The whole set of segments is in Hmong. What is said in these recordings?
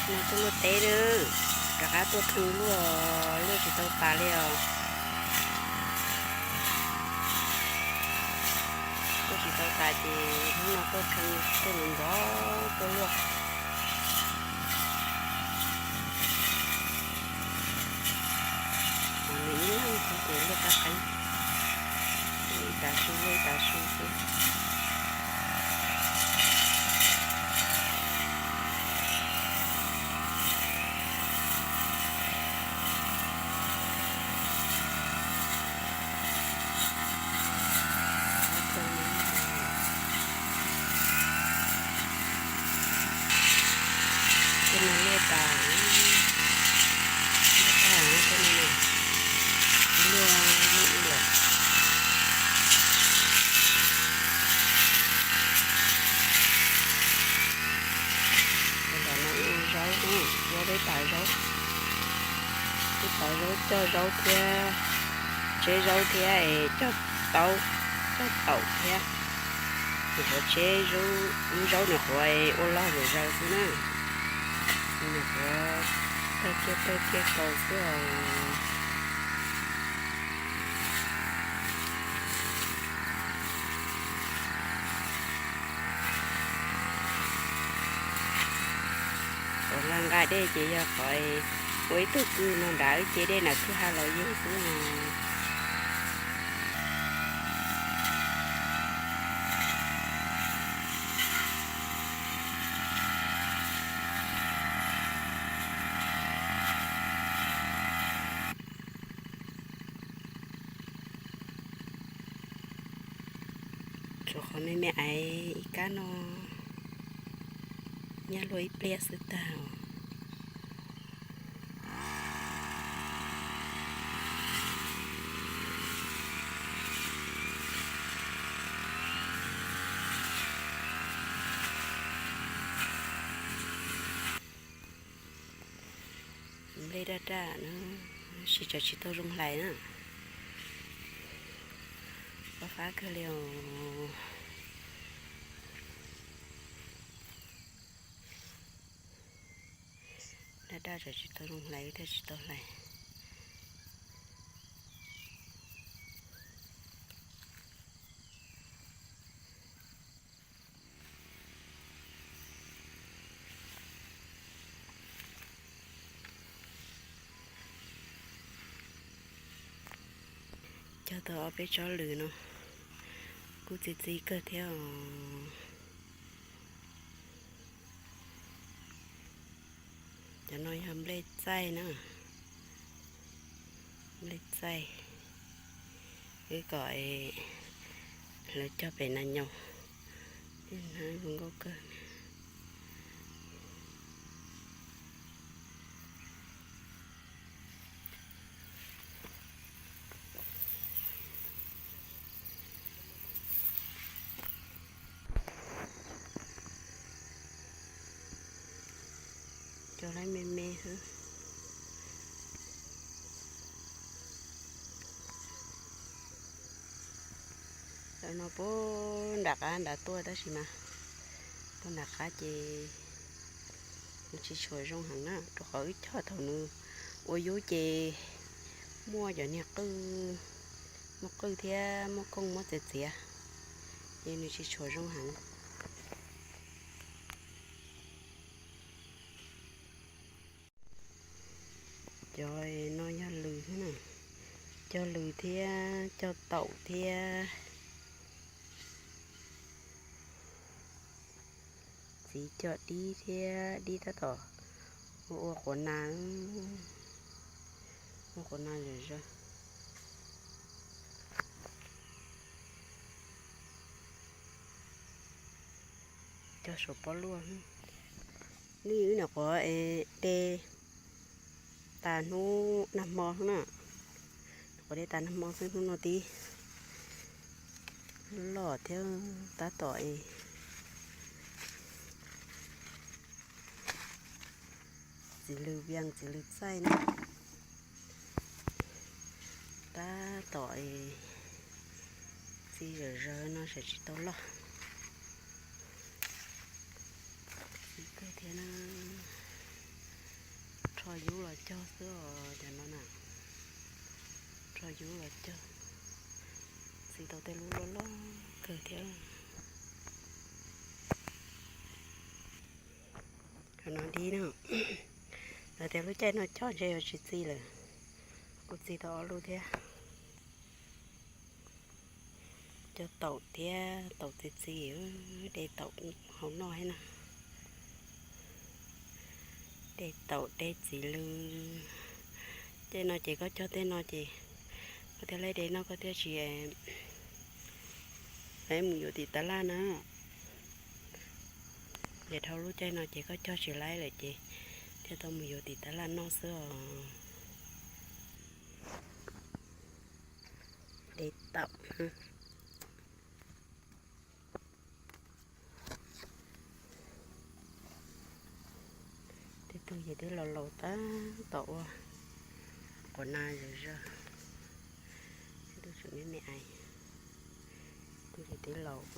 No tuaj luaj teb na, rov qab tuaj kheej luaj, luaj tsis tau tas li os. Luaj tsis tau tas ces hnub no tuaj kheej tuaj ntxov ntxov tuaj luaj. Nws ib leeg xwb ces luaj qab qeeb, ib tav su luaj ib tav su xwb. Tej no luaj tas, luaj tas tej no, luaj ib lawm. Ntawm no ib ua zaub, ua peb tas zaub, peb tas zaub coj zaub thiab, tseb zaub thiab es cog taub, cog taum thiab. Nyuam qhuav tseb zaub, lub zaub nyuam qhuav ua loj zom zaws xwb na. Nyuam qhuav tawg kiag tawg kiag tau xwb os. Qhov nqa nqa dej ces yog qhov ua ib tug kwj no nrad wb cev dej nram kwj ha los yeej xwb os. Tshuav qhov me me aiv ib kab no nyab luaj ib pliag xwb tag os. Nplej daj daj na, sis tseem tsis tau zoo hlais na. Fab fab kawg li os. Daj daj tseem tsis tau zoo hlais, thiaj tsis tau hlais. Cog tau ob peb tsob lws no kuj txi txiv kawg thiab os. Cov no yog nplej txaij na, nplej txaij, wb kom lawv cog pem nas nyaus, zoo nkauj kawg. Cog lawm me me xwb. Lawv no puag nram qab nrad tuaj tab sis mas puag nram qab ces nws tsis tshua zoo heev na, rau qhov wb cog thaum nws ua yub ces muaj cov niag qwj, muaj qwj thiab muaj kooj muab txiav txiav, ces nws tsis tshua zoo heev. Cov no yog lws na, cog lws thiab cog taum thiab txiv cog dib thiab dib tab tom ua ua quav na, ua quav na zom zaws. Cog saum pob luaj. Nws wb nyuam qhuav de tas hnub nag hmo xwb na, nyuam qhuav de tas nag hmo xwb, hnub no tib loj thiab tab tom es txiv lws vias txiv lws txaij na, tab tom es txi zom zaws no tseem tsis tau loj. Txi kawg thiab na. Rho yub los cog xwb os cov no na. Rho yub los cog, txi tau tej lub loj loj kawg thiab. Cov no dib na, lawv tias lub caij no cog ntshe yuav tsis txi lawm. Kuv txi tau ob lub thiab. Cog taum thiab, taum txiv txiv, de taum hauv noj thiab na. De taum de txiv lws. Tej no ces koj cog tej no ces koj thiaj li de noj, koj thiaj tsis, lawv mus yuav tim tas laj na. Ces dhau lub caij no ces koj cog tsis laib lawm ces thiaj tau mus yuav tim tas laj noj xwb os. De taum. Tej tug ces twb laus laus tab tom ua quas na zom zaws. Tej tug tseem me me ais, tug ces twb laus.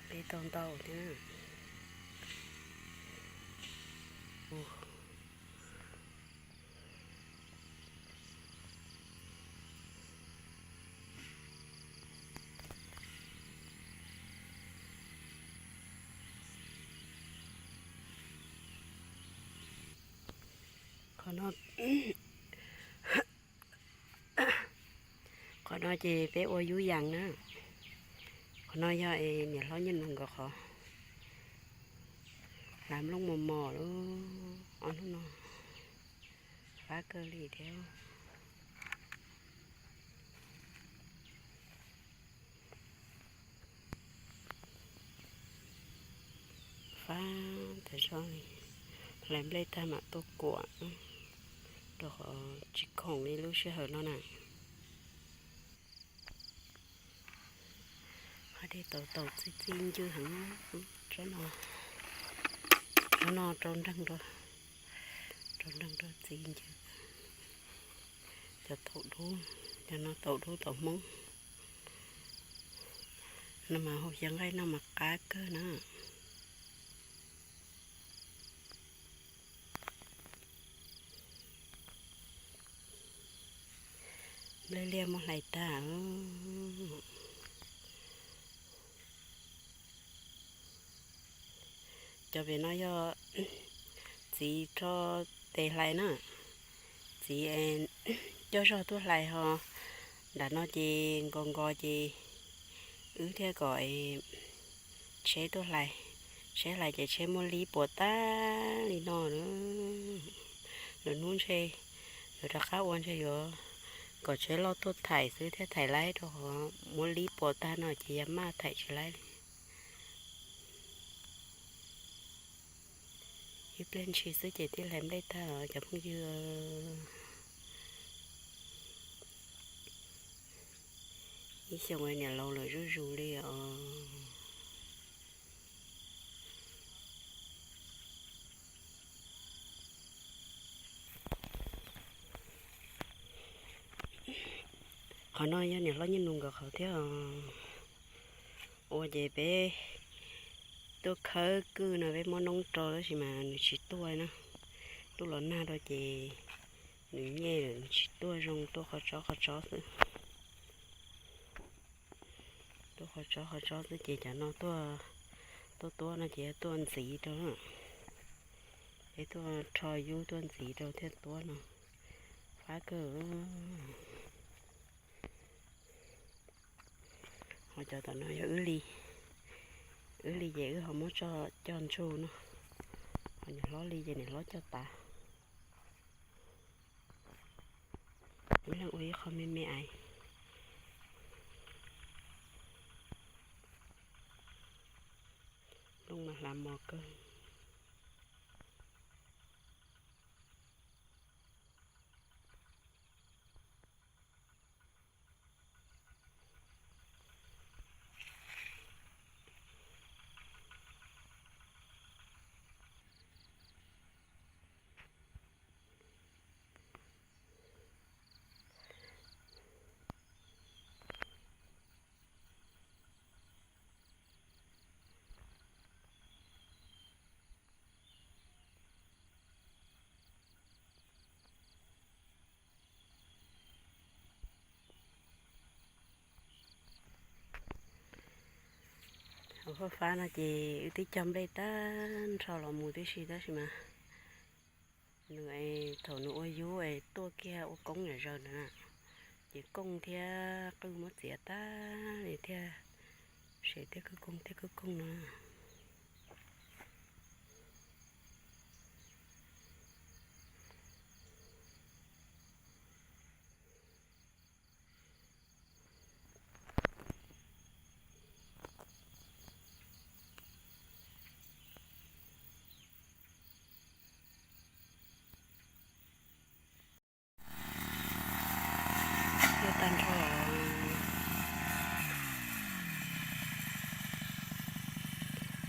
Peb tau ntau thiab. Qhov no, qhov no ces peb ua yub yees na. Qhov no yog es niam hlob Nyiaj Nus nkawd qhov hlav nplooj mos mos lub ob hnub no, fab kawg li thiab. Fab tas zog li, hlais nplej tag mam tuaj kuam, rau qhov tsis khoom li lub sij hawm no na. Hos de taum taum txi txi ncw heev, tsob no, tsob no rau nreeg, rau nreeg rau txi ncw. Cov taum dub, cov no taum dub taum Hmoob no mas hau xyaw nqaij noj mas qab kawg na. Nplej liaj muab hlais tag. Cov pem no yog txiv rho tes hlais na. Txiv coj zog tuaj hlais ho, nram no ces nkos nkos ces wb thiaj kom tsheb tuaj hlais. Tsheb hlais ces tsheb muab lib puas tag li no na. Lwm hnub ntshe yuav rov qab ua, ntshe yuav kom tsheb loj tuaj thaim xwb thiaj thaim laib, rau qhov muab lib puas tag no ces yog maj thaim tsis laib li. Ib pliag ntshis xwb ces twb hlais nplej tag os cov phooj ywg. Ib xyoos niam laus lawm zuj zus li os. Qhov no yog niam hlob Nyiaj Nus nkawd qhov thiab os. Ua ces peb tuaj khawb kwj no, peb muab noob rau tab sis mas nws tsis tuaj na. Tuaj los nag rau ces nws nyej lawm, nws tsis tuaj zoo, tuaj qhov tsob qhov tsob xwb. Tuaj qhov tsob qhov tsob xwb ces cov no tuaj, tuaj tuab no ces tuaj ntxiv rau na. Peb tuaj rho yub tuaj ntxiv rau thiaj tuab no. Fab kawg. Ho cov tom no yog wb li, wb li ces wb ho muab tso coj ntsuj no. Ho niam hlob li ces niam hlob coj tav. Ib leeg ua ib qho me me ais. Nplooj mas hlav mos kawg. Faj fab no ces wb twb cog nplej tag nrho los mus tib si tab sis mas nws thaum nws ua yub es tuaj kiag ua koob yam zaws ntawd na, ces kooj thiab qwj muab txiav tag li thiab, sem thiab kwj kooj thiab kwj kooj no. Tag nrho,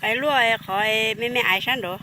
pais luaj qhov me me aiv sab nraud.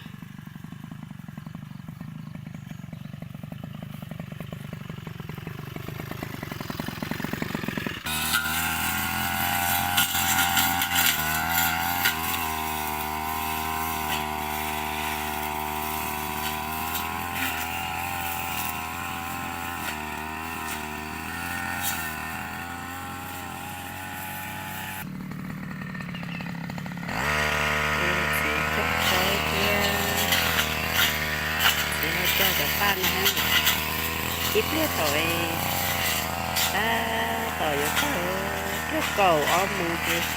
Txiv coj tsheb thiab, txiv ho coj cov paj no, ib pliag thaum tab tom yuav tawg, pliag kaum ob mus ces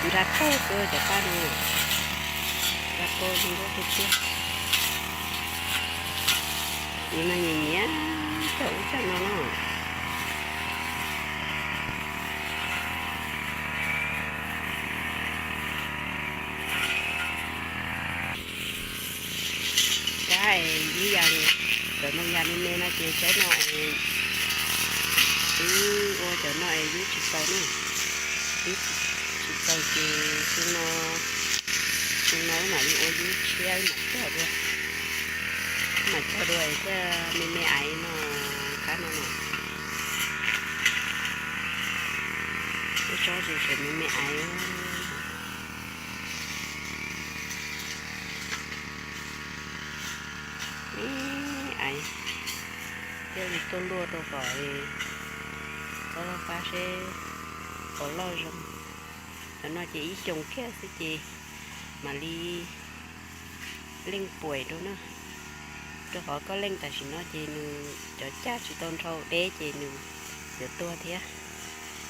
nra tawg xwb cov paj no, nra tawg zoo nkauj tiag tiag. Txiv mas nyiam nyiam cog ub cog no na. Cov es yub yas, cov no yas me me no ces tsaib no es wb ua cov no es yub tsis txaus na, yub tsis txaus ces xyoo no, xyoo no wb mam li ua yub tshiab wb mam cog dua, wb mam cog dua es thiaj me me aiv no, qab no na. Wb tsob ces tseem me me aiv, me aiv, thiaj li tuaj luaj rau kom txhob fab seb puas loj zoo. Cov no ces ib xyoos kiag xwb ces mam li leej puas rau na, rau qhov koj leej tam sim no ces nws cov caj tsis tau nrhau deb ces nws yuav tuag thiab.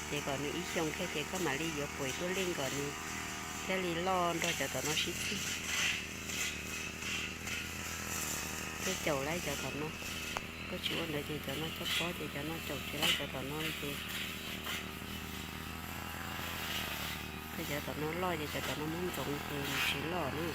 Ces kom nws ib xyoos kiag ces koj mam li yuav puas tuaj leej kom nws thiaj li loj nrog cov tom no sib txig. Thiaj caum laib cov tom no. Koj tsis ua ntawd ces cov no txhob pob ces cov no caum tsis laib cov tom no li ces, cov tom no loj ces cov tom no muab ntxoov ces nws tsis loj na.